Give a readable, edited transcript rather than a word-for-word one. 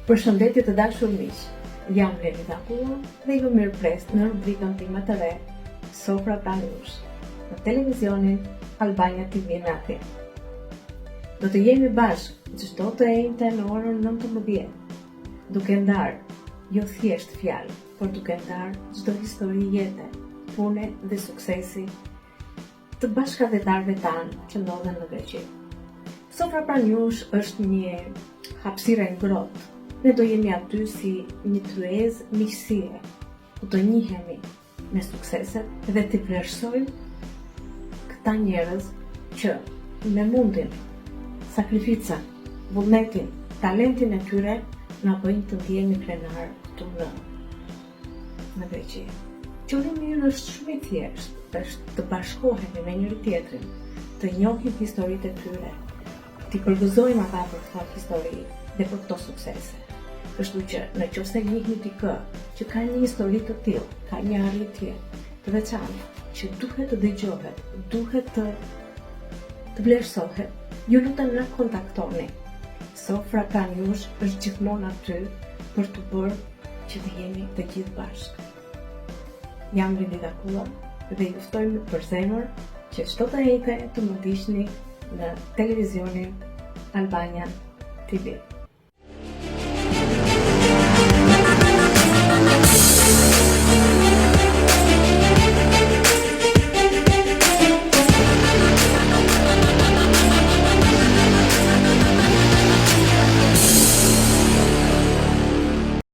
Përshëndetje të dashur miq. Jam Lenida Kulla dhe ju mirëpres në rubrikën time të re Sofra pranë jush në televizionin Albania TV në Athinë. Do të jemi bashkë çdo të enjte në orën 19, duke ndarë jo thjesht fjalë, por duke ndarë çdo histori jete, pune dhe suksesi të bashkatdhetarëve tanë që ndodhen në Greqi. Sofra pranë jush është një hapësirë e ngrohtë. Ne do jemi aty si një tryezë miqësie, ku të njihemi me sukseset dhe t'i vlerësojmë këta njerëz që me mundin, sakrificën, vullnetin, talentin e tyre na bëjnë të ndihemi krenarë këtu në në Greqi. Qëllimi ynë është shumë i thjeshtë, është të bashkohemi me njëri tjetrin, të njohim historitë e tyre, t'i përgëzojmë ata për këto histori dhe për këto suksese. Kështu që në qoftë se njihni dikë që ka një histori të tillë, ka një arritje të veçantë që duhet të dëgjohet, duhet të të vlerësohet, ju lutem na kontaktoni. Sofra pranë jush është gjithmonë aty për të bërë që të jemi të gjithë bashkë. Jam Lindita Kulla dhe ju ftoj me përzemër që çdo të enjte të më ndiqni në televizionin Albania TV.